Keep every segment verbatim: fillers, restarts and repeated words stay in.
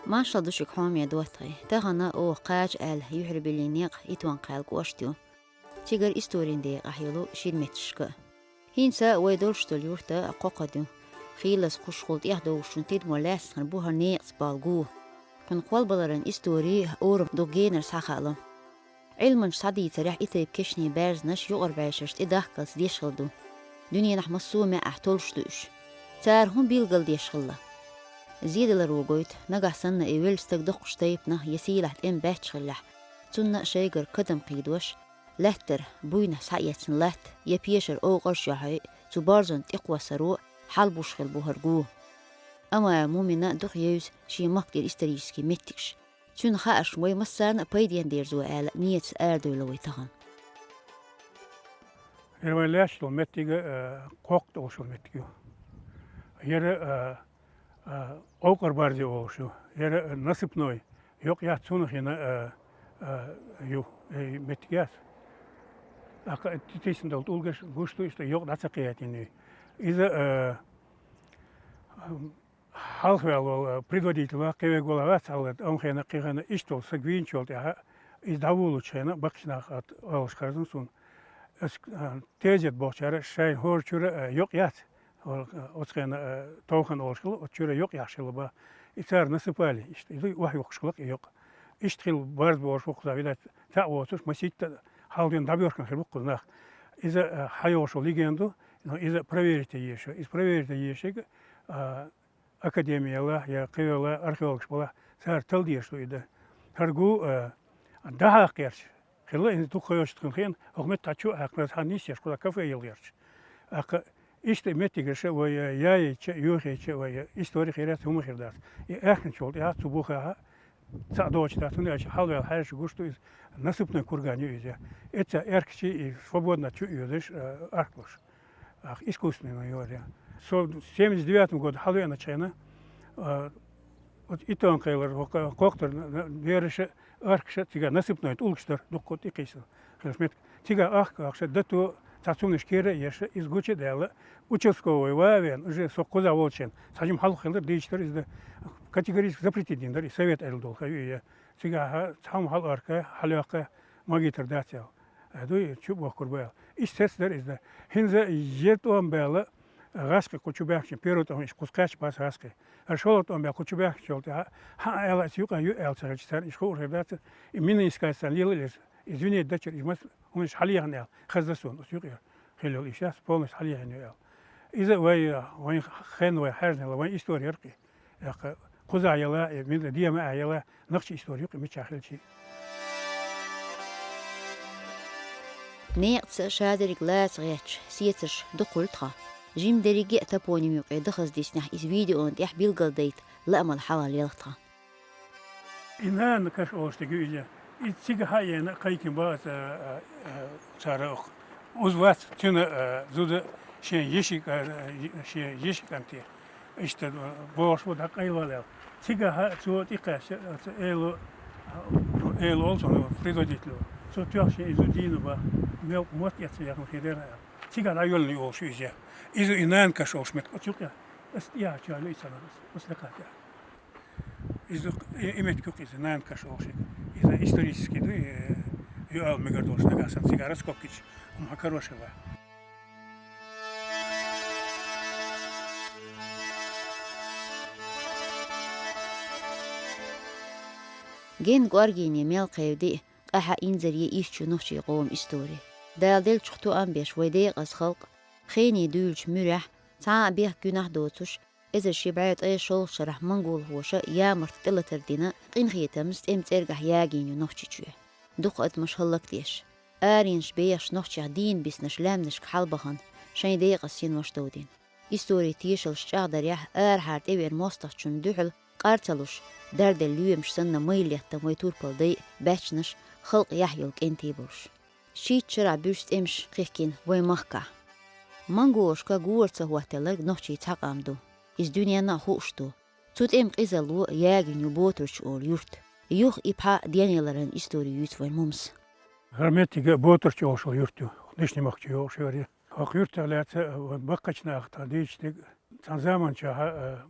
Маршал ду шуга, хьоме доттагӀий. Тахана оха кхача аьлла юьхьарбиллина некъ Итон-Кхаьлла кӀошт ю. Цигара историн декъахь йолу шира меттигашка. ХӀинца вай долуш долу юрт кхокхадо. Хийлаза кхушхула тӀехдовлучун тидам лаьцна бу хӀара некъаца болу гу. Кхуьнан кхолбаларан истори орам дукха генара схьахаало. Ӏилманчаша схьадийцарехь, и тайпа кешнийн баьрзанаш юкъара бӀешерашна тӀедахкалц деш хилла ду. Дуьненахь массо а маьӀехь толуш ду уьш. Цара хӀун билгалдеш хилла? Зеделларо гойту, нагахь санна и велла стаг доккхачу тайпанах я сийлахь тӀеман баьчча хиллехь, цунна а шайгара кадам кхийдош, лаьттара буйнахь схьаэцна латта я пешара овкъарш йохьий, цу борзонна тӀекхоссаро хьалабуш хилла бу хӀара гу. Амма Мумина дукха евза шен махка тӀера исторический меттигаш. Цуьнан хаарш вай массарна а пайденна дерзо аьлла, нийятца арадевлла вай тахана. ХӀара вайн лаьтташ долу меттиг а, э, кхоккха олуш йолу меттиг ю. ХӀара, э, э, къовкъар барзе олуш ю. ХӀара, э, насыпной. Йокъа яц цунах йина, э, э, ю, э, меттиг яц. ТӀаккха тиссина долу тӀулгаш гуш ду, иштта йокъа дӀа ца кхиятийна. Иза, э, Хьалха ваьлла волу предводитель вац, кхин верг вац хьалха, амма хенахь, кхин хенахь иштта волу стаг вийначул тӀаьхьа, иза дӀавуллучу хенахь, баккхийчу наха оьшуш хезна суна. Ас, а, тезет бохучара шайн хӀора чуьра, а, йокъ яц, хӀора, а, оцу хенахь, а, товхан олуш хилла, оцу чуьра йокъ яхьаш хилла бах. И цара насыпали, иштта, иза охьаюхкуш хилла и йокъ. Иштта хилла барз бохуш ву кхузахь, видать, цхьаъ воцуш, масийтта хьалдина дӀабоьрхкина хир бу кхузахь. Иза, а, хьайогӀуш йолу легенда, но иза проверить езаш, иза проверить езаш, а, академи ялахь, я кхин йолу археологаш балахь, цара талла дезаш ду и дан. ХӀара гу, э, дӀахьакха гӀерташ хилла, иза дукха йоцуш хилла хиъна, хӀокху метта чу а хьаькхна, цхьа нисъеш, кхузахь кафе йилла гӀерташ. ТӀаккха иштта меттигаш вай, э, яйча, йохийча вай, э, истори хир яц, хӀума хир дац. И аьхкинчул тӀаьхьа цу бухахь цхьаъ доцуш дац, хӀунда аьлча хьалаваьлла хьаьжча гуш ду иза, насыпной курган ю иза. Эцца эркачий и свободно чу а йоьдуш, э, архлуш. Ах, искусственный майор я. Со семьдесят девятом году хьалавеана чайна, а, вот Итон-Кхаьллара, хӀокху, кхоктар на, на, бераша, аркаша, цигара насыпной тӀулгаш дара, дуккха тӀекхийсина хилаш меттиг. Цигара ахка ахча дато, цхьа цуннаш кера а еш, иза гуча а даьлла, участковый ван а веана, уже со кхузахь волчу хенахь, цхьа жима хьалха хилла дийча дара иза, категорически запретить дина дара, и совет аьлла долу хан ю и я. Цигахь цхьа хӀума хьалаарка, хьалаяккха магитар дац аьлла. Э, дуй, чу бохкур бу аьлла. Иштта цецдара иза. ХӀинца я тӀом баьлла, гӀаскхи кху чу баьхкича, первый тӀом иштта кхуза кхаьчча бац гӀаскхи. ХӀара шолгӀа тӀом баьлла кху чу баьхкича йолу тӀаьхьа, хьан аьлла, аса юкъа ю аьлла ца хилча царна, иштта хуур хир дац, и минаискательца лела леза. Извинить дачуьра, иза мас хӀуманаш хьалъяхна аьлла, хаза суна, аса юкъа хилла йолу иштта полностью хьалъяхна ю аьлла. Иза вай, вайн хен вай хьаьжнала, вайн истори яркъи. Яккха, кхузахь яла, э, мила дема а яла, нохчийн истори юкъа мичахь хилчи. Некъаца шадерриг лаца гӀерташ, сецарш дукха хуьлу тхан. Жима дерриге а топоним юкъе дахаза диснехь, иза видеона тӀехь билгалдайта лаамал хьалха лелха тхан. И нана каш олуш дерг ю иза. Иза цига хьаена кхайкина бац, а, а, а, цара оха. Уза вац цуьнан, а, зуда шен йиши, а, шен йиши кӀанте. Иштта, а, бохуш бу дӀа къайлавала аьлла. Цигахь а цо тӀекхаьчча, оцу Эло, Эло олу цунах предводителю. Цо тоьхча шен и зуда дийна бах, мел мотт эцна яхна хир яра аьлла. Цигахь дӀайоьллина олуш ю иза. Иза и нана каш олуш меттиг оцу юкъе. Ас тӀехьа чоьхьа ю и царна, ас, ас лекха тӀехьа. Иза и, и меттиг ю-кх иза, нана каш олуш. Иза исторический ду, э, ю ала мегар долуш, нагахь санна цигара раскопкича, хӀума хьан карош хила. Генна кӀоргене мел кхевди, къаьхьа инзаре иштта ю нохчийн къоман истори. Дала деллачух тоам беш вай декъаза халкъ, хене дуьйлучу муьрехь, цхьа а бехк гуьнахь доцуш, эзар ши бӀе ткъе шолгӀачу шарахь монголхоша ямарта тӀелатар дина къинхетамца тӀеман цӀергахь ягийна ю Нохчийчоь. Дукха адамаш хӀаллакдеш, аренаш бехаш нохчех дийна биснарш лаьмнашка хьалабахана, шайн декъаза синош довдина. Историн тешаллаш чӀагӀдарехь, арахьара тӀевеана мостагӀчунна дуьхьал къар ца луш, дарделла лоьмаш санна майра леттам вай турпал дай, баьччанаш, халкъ яхь йолу кӀентий болуш. Шийтта шарахь буьрса тӀемаш кхихкина вайн махкахь. Монголашка гора ца хӀоттаялларг нохчийн цхьа къам ду. Иза дуьненна а хууш ду. Цу тӀеман къизалло ягийна ю Ботарчу олу юрт. Юха и пхьа денъяларан истори юьйцу вайн Мумас. ХӀара меттиг Ботарчу олуш йолу юрт ю. Дишни-Мохк чу йогӀуш йора. ХӀокху юьртах лаьцна, а, вайн баккхийчу наха тхан дийцича дерг, цхьана заманчохь, а,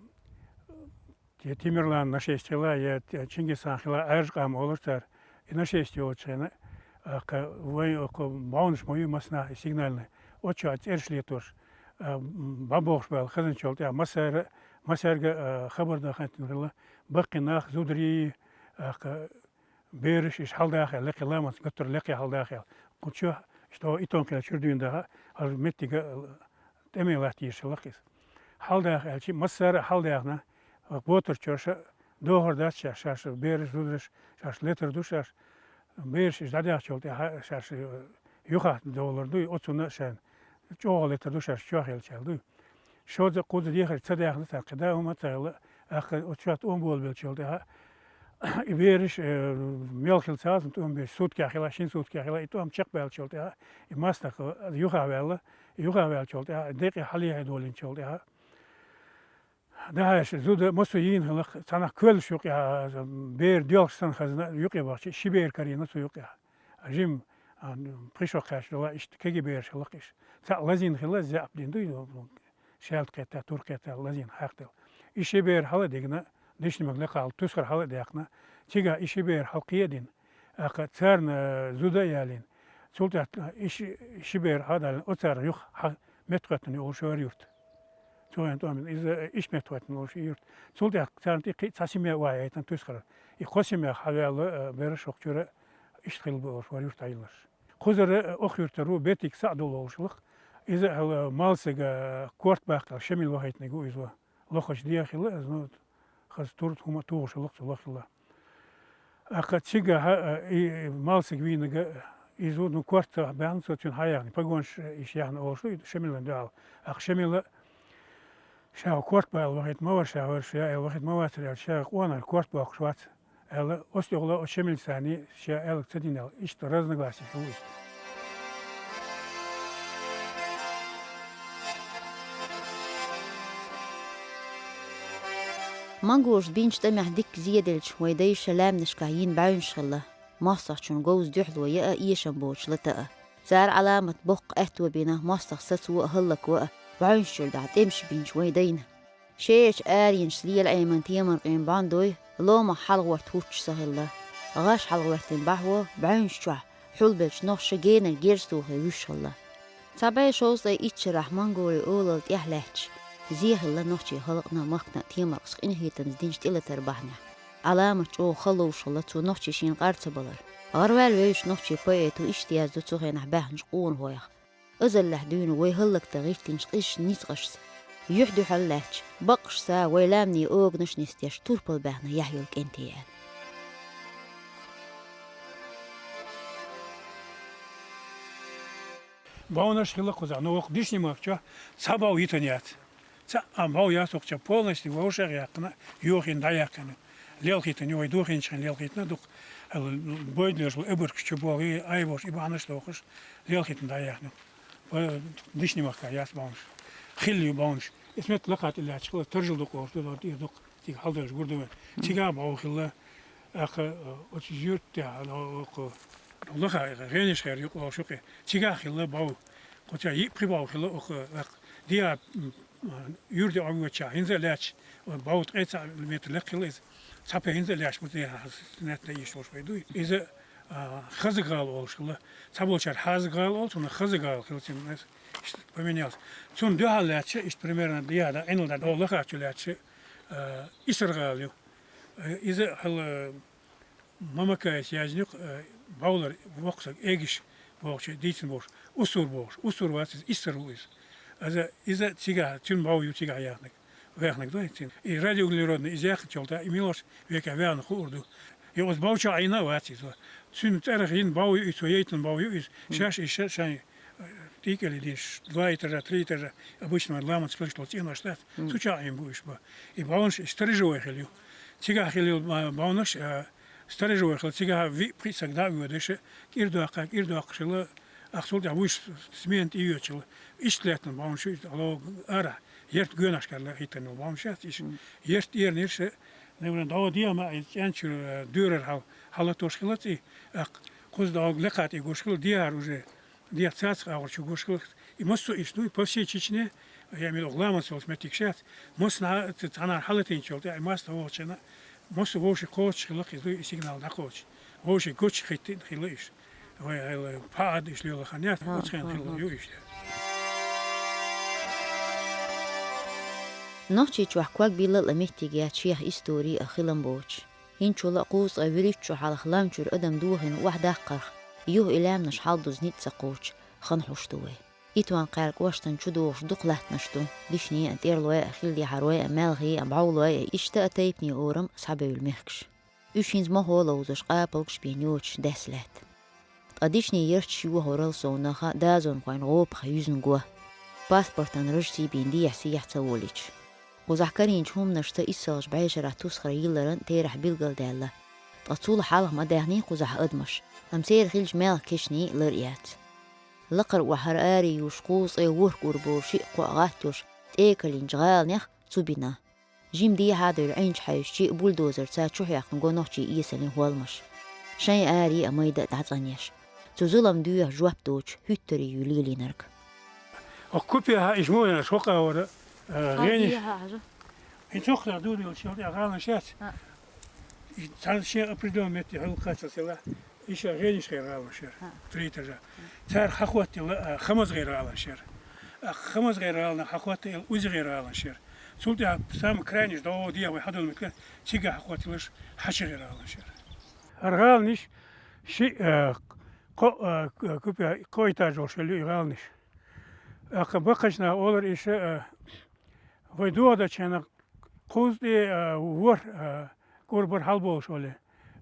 Я Темирлан нашесть хила, я Чингисхан хила, Ӏаьржа къам олуш цара. И нашесть йолчу хенахь, а, кха, вайн окху бӀовнаш ма ю массанахь и сигнальный. Оцу чохь цӀераш летош, а, м, бӀабохуш баьлла хазначул тӀаьхьа массара, массаьрга, а, хабар дан хӀоьттина хилла, баккхий нах, зударий, а, кха, бераш, иша хьалдаха, лекхе ламаца гуттар лекхе хьалдаха. Кху чохь, что и тонкъе чуьра дуьйна даха, хьал меттига, а, тӀаме латтийша лакхийса. Хьалдаха аьлчи, массара а хьалдаьхна, ботарчоша дохар дац шаьш, шаьш бераш, зудараш, шаьш летар ду шаьш, бераш иша дӀадаьхначул тӀаьхьа шаьш юхахь долар ду, оцунна шайн чӀогӀа летар ду шаьш, чохь елчаьлла дуй. Шоза кхуза дехар ца даьхна цара, кхидӀа хӀума а ца хилла, аьхка оцу чохь тӀом болабелчул тӀаьхьа, и бераш, э, мел хила ца хазна тӀом беш, суткех хила, шин суткех хила, и тӀом чекхбаьллачул тӀаьхьа, и маснах юхаваьлла, юхаваьллачул тӀаьхьа, декъе хьалехье долийначул тӀаьхьа, дахьаш зуда массо йийна хилла, цхьанах коьллаш юкъехь, бер доьлхуш санна хазна юкъе бахча, ши бер карийна цу юкъехь. Жим, а, пхи шо кхаьчна дола, иштта кегий бераш хилла-кх иша. Цхьаъ лазийна хилла, заьӀап дина дуй, шаьлта кхетта, тур кхетта лазийна хьаькхделла. И ши бер хьала а дигна, дишна мага лекхал тусхар хьала а даьккхина, цигахь и ши бер хьалкхе а дина, аьхка царна зуда а ялийна. Цул тӀаьхьа и ши, ши бер хьа а далийна, оцара юха хьа меттахӀоьттина олуш вара юрт. Цу хенахь тӀом иза иш меттахӀоьттина олуш и юрт. Цул тӀаьхьа царна тӀе кхин а цхьа семья охьаяйтина тусхара. И кхо семья хьаваьлла, а, бераш хӀокху чуьра иштта хилла бу олуш вара юрт Ӏаьлларш. Кхузара, а, охьа юьртара ву Бетик Саъ долу олуш хилла-кх. Иза а, Малсага корта баккхал Шамил вахийтиниг ву иза. Лохачу дехилла, ну, хаза тур хӀума тухуш хилла-кх цу лохилла. Аьхка цигахь, а, и Малсаг вийнага иза ву, ну, корта баьхна цо, цуьнан хьаяхна, погонаш, а, иша яхна олуш ду, и Шамилан дуьхьал. Аьхка Шамила ша корта бала вахийта ма вара, ша вара, ша аьлла вахийта ма вацара аьлла, ша къонара корта боккхуш вац аьлла, оцу тӀехула оцу Шамилсани ша аьлларг ца дина аьлла, иштта разногласия хилла иштта. Монголаш бинчу тӀамехь дикка зеделча, вай дайша лаьмнашкахь йина бӀаьвнаш хилла. МостагӀчун говза дуьхьало яа, эшам боцуш лата а. Цара Ӏаламат боккха аьтто бина, мостагӀ сацо а, хӀаллакво а, бӀаьвнаш чуьра дахьа тӀемаш бинчу вай дайна. Шеачу аренашца лела Ӏеман темаркъийн бӀондой ломах хьалагӀорта хӀуттуш ца хилла. ГӀаш хьалагӀоьртина бахьо бӀаьвнаш чохь хьулбеллачу нохчаша генара герз тухий вуьш хилла. Цхьа бӀе шовзткъе итт шарахь монголийн олалла тӀехь лаьтташ, зе хилла нохчийн халкъана а, махкана а темаркъашца къинхетамца динчу тӀелатар бахьанехь. Ӏаламат чӀогӀа хала ловш хилла цо нохчий шена къар ца балар. ГӀарваьлла вевзачу нохчийн поэто иштта яздо цу хенахь баьхначу къонахойх. Азаллехь дуьйна вай хӀаллакдан гӀиртинчу къизачу ницкъашца, юьхь-дуьхьал лаьтташ, баккъашца вай лаьмнийн оганаш нисдеш турпал баьхна яхь йолу кӀентий аьлла. БӀовнаш хилла кхузахь, ну, вокху Дишни-Махкахь цхьа бӀов йитина яц. Цхьа а бӀов яц вокху чохь, полностью вовшах а яьккхина, йохийна дӀаяьккхина. Лелхийтина ю вай, дохийначу хенахь лелхийтина дукха. Хьала бойдалерш ву эбаргаш чу богӀий, айбош, и бахьанаш дохуш, лелхийтина дӀаяьхна. Ва Дишни-Махкахь яц бӀовнаш. Хилла ю бӀовнаш. Эс метта лакхахь тӀе лаьтташ хила, таржал дукха олуш ду, дукха. Цига хьалдалаш гур ду вайн. Цигахь бӀов хилла, аьхка, оцу юьртахь, оха лаха гӀенаш хер юкъа олуш юкъе. Цигахь хилла бӀов. Кху цара йиъ-пхи бӀов хилла оха, аьхка. Диа, м, юьртахь Ӏовоьдучохь, хӀинца а лаьтташ, бӀов ткъе цхьа метр лекха хилла иза. Цхьа пхи хӀинца а лаьтташ, бу дехьа нетта йиш долуш вай дуй. Иза, а, Хаза-ГӀала олуш хилла. Цхьаболчара Хьаза-ГӀала олу, цунах Хаза-ГӀала хилла, цуьнан поменялся. Цунна дуьхьал лаьтташ, иштта примерно диа да, Ӏинал да, оха лаха чу лаьтташ, а, Исар-ГӀала ю. Э, иза хьала Мамакаевс яздина ю-кх, э, бӀовлар воккха саг, Эгиш бохучу дийцина бохуш, Усур бохуш. Усур вац иза, Исар ву иза. Аза, иза цигахь, цуьнан бӀов ю цигахь яхнарг, ваьхнарг ду цуьнан. И радиоуглеродный иза яьккхинчул тӀаьхьа, и мелош векехь ваьхна хуур ду. И оцу бӀов чохь Ӏийна а вац иза. Цуьнан цӀарах йина бӀов ю иза, цо яйтина бӀов ю иза. Шаьш и ша-, шайн ТӀикӀели деш, два этажа, три этажа, обычно вайн ламаца хилаш долу цӀенош дац, цу чохь Ӏийна бу уьш бан. И бӀовнаш и сторожевой хила ю. Цигахь хила ю, а, бӀовнаш, а, сторожевой хила, цигахь виъ-пхиъ саг дӀа а воьдуш, кӀира доккха, кӀира доккхуш хила, ахь цул тӀаьхьа вуьш смена тӀе йоьдуш хила. Иштта лаьттина бӀовнаш ю, иза хьало арахь, яртан гоьнашкара хӀиттина йолу бӀовнаш яц иша. Яртан эрна ирша, наверное, дӀо дема, и чӀенчуьра, а, доьрара хьал, хьалатош хила цӀий, аккха, кхуза дӀо лекха тӀе гуш хила, дехьара уже. Дехьа цацах агӀор чу гуш хила. И массо а иштта ду, и по всей Чечне, Я имею в виду, ламаца волча меттигашца, массанахьа ца-, цхьанахьа хьалатийначул тӀехьа, массанахьа вогӀучу хенахь, массо а вовшийн кхочуш хилла-кх иза, дуй, и сигнал дӀакхочуш. Вовшийн гучахийтина хилла уьш. Вай, хьайла, пхьа а ада уьш лело хан яц, оцу хенахь хилла ю уьш. Нохчийчохь ког билла а меттиг яц шех истори а, хилам боцуш. ХӀинцачул а кхузткъе вуьрхӀитта шо хьалха лам чуьра адам дохийна охьадаккхарх, юха и лаьмнаш хьалдуза ницкъ ца кхочуш, хан хьуш ду вай. Итон-Кхаьлла кӀоштан чу догӀуш дукха латтанаш ду, дишне а, тӀерлой а, хилдехьарой а, маьлхий а, бӀовлой а, иштта а тайпанийн орам схьабевлла мехкаш. Уьш хӀинца мохо а ловзош, къапалгаш бен йоцуш даьсса лаьтта. Ткъа дишне ярташ йохорал совнаха дазонхойн гӀопах юьзна го, паспортан рожций бен дехьа-сехьа ца волуьйтуш. Кхузахь карийначу хӀуманашца иссалгӀачу бӀешарахь тусхар йилларан терахь билгалдаьлла. Ткъа цул хьалха ма даьхний кхузахь адамаш, амма церан хиллачу маьлхан кешнийн лар а яц. Лакхара охьара аре юьллуш кхузткъе ворхӀ ур болу шиъ-кхоъ гӀаттош тӀекалинчу гӀаланех цу бина. Жима дехьа а девлла Ӏинчу хьаьвсичи, бульдозерца чухьоькхна го нохчийн эсалин хӀолламаш. Шайн аре а, майда а дӀацӀанъеш. Цу зулам доьху жоп доцуш хӀуьттарий ю лелийнарг. Оха купехьа иш муха яьнаш хӀокху агӀора, а, гӀенаш? ХӀинца хӀокху дуьйна йолчу тӀехь гӀаланаш яц. Цхьана шен определённый метте хьалха кхаччалц елахь, иша гӀенаш гӀайра гӀаланаш яра, три этажа. Цара хьахӀоттийла, а, хамаза гӀайра гӀаланаш яра. А, хамаза гӀайра гӀаланах хьахӀоттийла, узи гӀайра гӀаланаш яра. Цул тӀаьхьа самый крайний догӀу дехьа вай хьадолу меттиг, цига хьахӀоттийла, хьача гӀайра гӀаланаш яра. ХӀара гӀаланаш шиъ, а, кхо, а, к-, купе, кхо этаж йолуш хилла ю и гӀаланаш. ТӀаккха баккхийчу наха олура иша, а, вай догӀу дечу хенахь кхузткъе, а, ворхӀ, а, кӀур бара хьалаболуш олий.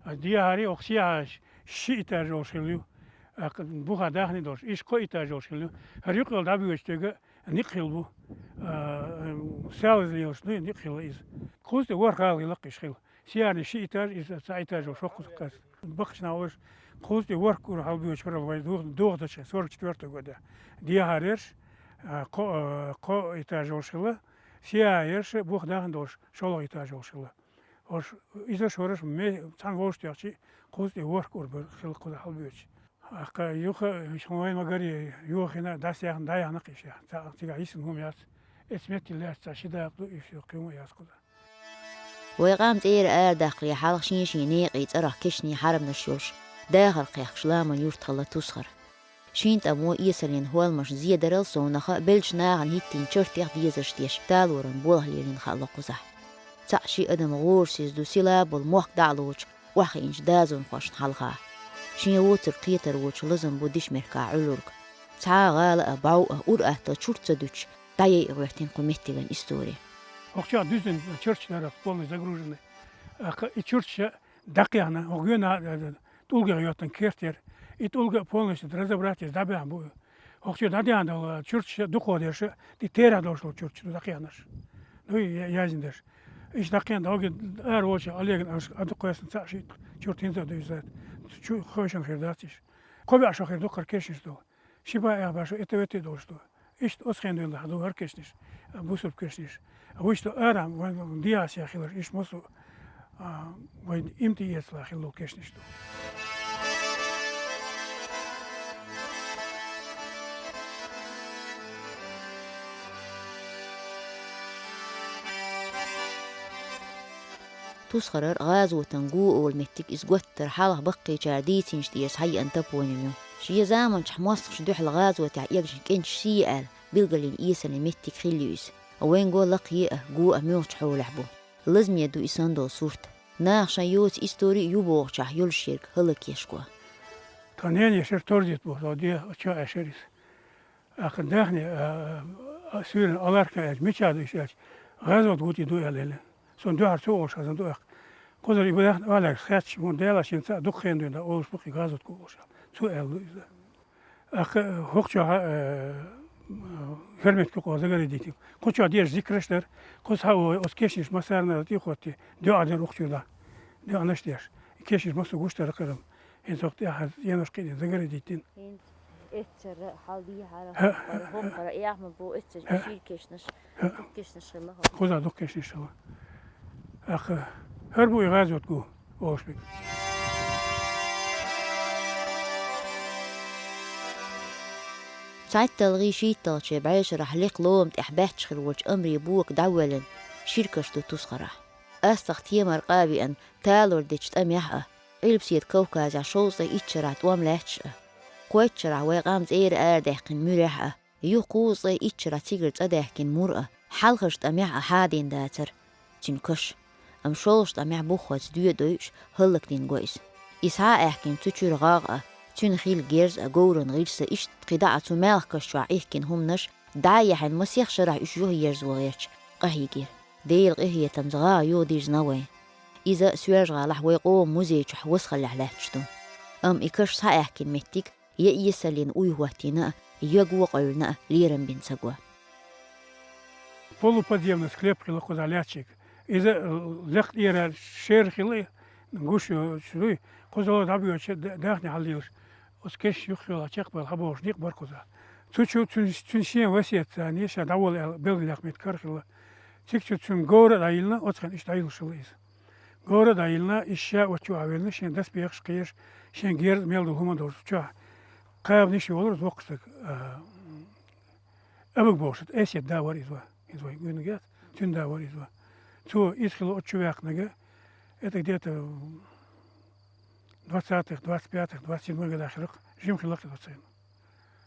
А, дехьарий, оха сехьа ши этаж йолуш хилла ю. А, кх-, бухахь даьхний долуш, иша кхо этаж йолуш хилла ю. ХӀара юккъехула дӀабоьдучу дерг некъ хилла бу. А, сел иза лелаш ду, некъ хилла иза. Кхузткъе ворхӀ гӀала хилла-кх иша хилла. Сехьарий ши этаж, иза цхьа этаж йолуш хӀокхуза кхаьчна. Баккхийчу наха олуш, кхузткъе ворхӀ кӀур хьалабоьдуш барал вай догӀу-, догӀу дечу хенахь, сорок четвёртого года. Дехьарерш, а, кхо, а, кхо этаж йолуш хилла, сехьарерш, бухахь даьхний долуш, шолгӀа этаж йолуш хилла. ХӀорш, иза шораш ме-, цхьаьна вовшахтоьхча, кхузткъе ворхӀ кӀур бара хилла кхуза хьалабоьдуш. ТӀаккха юха, хӀун вайн ма-гарра, юха хӀинца дӀасаяьхна, дӀаяьхна-кх иша. Цхьа цига йисина хӀума яц. Эцу метте лаьцна цхьа ши дакъа ду, иша юха кхин хӀума яц кхуза. Вай къам цӀера арадаккхале хьалха шен-шен некъий цӀарах кешнийн хьарамнаш йолуш, дахар кхехкаш ламан юрт хилла Тусхар. Шина тӀамо эсалан хӀолламаш зедарал совнаха беллачу нахана хӀиттийна чартех дезарш деш, талоран болх лелийна хаало кхузахь. Цхьаъ-шиъ адам гӀожасиза ду сила а болу мохк дӀа а лоцуш, охьахиъначу дозанхошна хьалха. Шен воцург кхетар воцуш лазам бу дишмехкахь Ӏуьллург. Цхьа а гӀала а, бӀов а, ур-атталла чурт ца дуьтуш, дӀаяйа гӀоьртина кху меттиган истори. ХӀокху чохь дуьззина чурташ дара полностью загруженный. ТӀаккха и чурташ дӀакхехна, хӀокху гена, э, тӀулгех йоьттина керт яра. И тӀулга а полностью разобрать еза дӀабаьхьна бу. ХӀокху чуьра дӀадаьхьна долу чурташ дукхахдерш, и терахь долуш долу чурташ ду дӀакхехнарш. Ну, я-, яздина дерш. Иштта дӀакхехна долу, ара волчу Олеган а дукха кхоьссина цхьаъ-шиъ чурт хӀинца а ду иза. Чу хевшина хир дац иша. Кхо бӀе шо хир ду кхара кешнаш долу. Ши бӀе эх бӀе шо, это, это долуш ду. Иштта оцу хенахь дуьйна ду хӀара кешнаш, бусурба кешнаш. Вуьшта арахь вайн дегӀаца хилар, иштта массо а, а, вайн имтиецла хилла кешнаш ду. Тусхарара гӀазотан го олу меттиг иза готтара хьалха баккхийчара дийцинчу тӀера схьаеана топоним ю. Шен заманчохь мостагӀчу дуьхьал гӀазотехь эгначу кӀенташа сий аьлла билгалйина эсалан меттиг хилла ю иза. Вайн го лакхе а, го а муьлхачу хьолехь бу. Лазаме ду и санна долу сурт. Наха шайн йоцу истори а ю бохучохь йолуш ерг хӀаллакъеш го. Тхан ненан яшар Торзит бу, со де, чо яшар иза. Аха, даьхни, а, а, суьйранна алархна аьлча, мича ду иша аьлча, гӀазот гуттий ду аьлла. Суна дуьхьара цо олуш хазна ду аьлла. Кхузара и даьхни аларх хаьтташ, муна Дела шен цхьаъ дукха хенахь дуьйна олуш бу-кх и гӀазот гу олуш аьлла. Цо аьлла иза. Аха, хӀокху чохь, э, хӀара меттиг кхуза загара дитина. Кху чохь деш зикраш дара, кхуза хьа вой, оцу кешнаш массарна тӀе а хӀоттий, доьӀа дара укх чуьра. ДоьӀанаш деш. И кешнаш массо гуш дара кхерам. ХӀинца хӀокху тӀехь енош кхиъна загара дитина. ХӀинца эццара хьал дийхьара, хӀокхара, хӀокхара, яхма бу эццара шийла кешнаш, дукха кешнаш хилла хӀокху. Кхуза дукха кешнаш хилла. Аха, хӀара бу и гӀазот гу олуш биг. ЦхьайтталгӀий шийтталгӀачу бӀешарахь лекха лома тӀехь баьчча хир волчу амрийн бога дӀавоьллина шира каш ду тусхарахь. АстагӀа Темар къа а веана, талор дечу тӀамехь а, Ӏилбаседа Кавказехь шовзткъе итт шарахь тӀом лаьтташ а, кхойтта шарахь вайн къам цӀера арадаьккхина муьрехь а, юха кхузткъе итт шарахь цигара цӀа даьхкина мур а, хьалхарчу тӀамехь а хьадийна дацара цуьнан каш. Амма шолгӀачу тӀамехь буххьалц доь дойуш, хӀаллакдина го иза. И схьа а аьхкина цу чуьра гӀагӀ а, цуьнан хилла герз а, говран гӀирс а, иштта кхин дӀа а цу маьлхан каш чохь ихкина хӀуманаш, дӀа а яьхьна, масех шарахь уьш юхаерзо гӀерташ, къахьийгира. Делан къинхетамца гӀагӀ юхадирзина вайн. Иза Соьлжа-ГӀалахь вайн къоман музей чохь васхаллехь лаьтташ ду. Амма и каш схьа аьхкина меттиг я эсаллина уй хӀоттийна а, я го къевлина а лерам бина ца го. Полуподземный склеп хилла кхузахь лаьттачиг. Иза, э, лекха тӀера шера хилла, гуш йоцуш дуй, кхузахь дӀабоьдуш, да-, дахне хьалаелаш, оцу кешнаш юххехула чекхбевлла хьабогӀуш некъ бара кхузахь. Цу чу цуьнан, цуьнан шен васиятца ша дӀаволла аьлла, белгалъяьккха меттиг хӀара хилла. Цига чу цуьнан говр а дӀайиллина, оцу хенахь иштта дӀайиллуш хилла иза. Говр а дӀайиллина, иза ша оцу чу а веллина, шен доспехаш кхераш, шен герз а мел долу хӀума а долуш чохь. Кхабанаш а йолура иза воккха стаг, а, Абаг бохуш, Эсет да вара иза. Иза вай гуьйниг яц, цуьнан да вара иза. Цо иза хилла оцу чу ваьккхинарг, это где-то двадцатых, двадцать пятых, двадцать седьмых годах хилла, жима хилла оцу хенахь.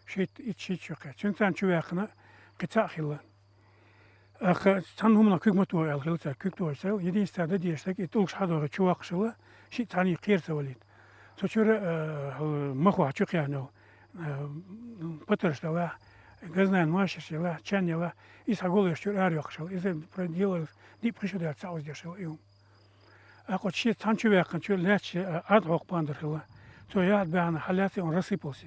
Шийтта, итт, шийтта шо кхаьчна. Цуьнан царна чу ваьккхина, кхин цхьаъ хилла. Аха, цхьана хӀуманах куьг ма тоху аьлла хилла цара, куьг тохуш ца хилла. Единственное, дан дезаш дерг, и тӀулгаш хьадохий чу воккхуш хилла, шиъ цхьаьний кхера ца валийта. Цу чуьра, э, хьал махо чу кхехьна йолу, э, патарш делахь, газнайн машарш елахь, чан елахь, иза хьан гулъеш чуьра ара йоккхуш хилла. Иза проделалось диъ-пхи шо даьлла цхьаъ ваза деш хилла и хӀума. Аккха шен цхьана чу ваьккхина чу лаьтташ, э, Ӏад хьокху пандар хилла. Цо яхьад баьхна хьалаьцна, он рассыпался.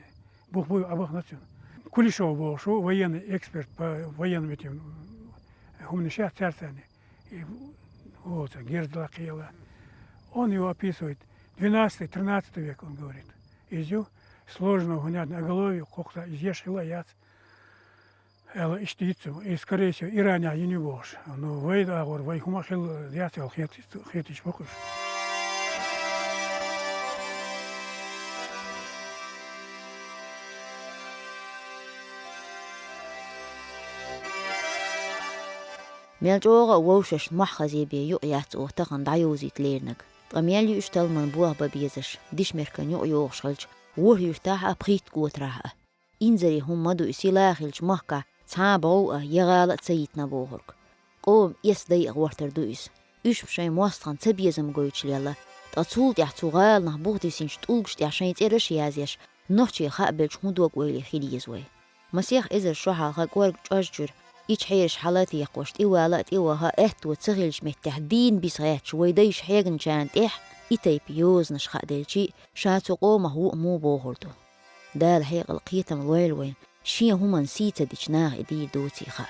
Бух буй, Ӏа бахана цуьнан. Кулешов бохуш ву, военный эксперт по военным этим, э, хӀуманаш яц цаьрца. И, вот, герз лакхъела. Он его описывает. Двенадцатый, тринадцатый век, он говорит. Иза ю сложного гунятного оголовья, кхокхуза иза еш хилла яц. Аьлла, иштта йицу, и, скорее всего, Иранехь йина ю бохуш. Ну, вай агӀор, вай хӀума хилла яц аьлла хет-, хеташ бу-кх уьш. Мел чӀогӀа а вовшашна мохь хазе бен юкъ яц оха тахана дӀайовзийта леринарг. Ткъа мел ю уьш талламан болх бан безаш, дишмеркан юкъа йогӀуш хилча, ворхӀ юьртахь а, пхийтта котарахь а. Инзаре хӀума ма ду и сила хилча махкахь цхьа а бӀов а, я гӀала а ца йитина бохург. Къоман эс дайа гӀортар ду иза. Уьш-м шайн мостагӀна цабезам гойтуш лелла, ткъа цул тӀаьхьа цу гӀаланах бухадисинчу тӀулгаш тӀехь шайн цӀераш а язъеш, нохчийн хаа белча хӀун дог-ойла хила еза вай? Масех эзар шо хьалха кӀорга чӀожчуьра, ича хьераш хьала а текхош, тӀе вала а, тӀе ваха а аьтто ца хиллачу меттехь дийна биса гӀерташ вай дайша хьеганачарна тӀехь и тайпа йозанаш хаа делчий, ша цу къомах ву а муха бохур ду. Дала хьекъал, кхетам лойла вайна, шен хӀуманна сий ца дича наха и дийр доций хаа.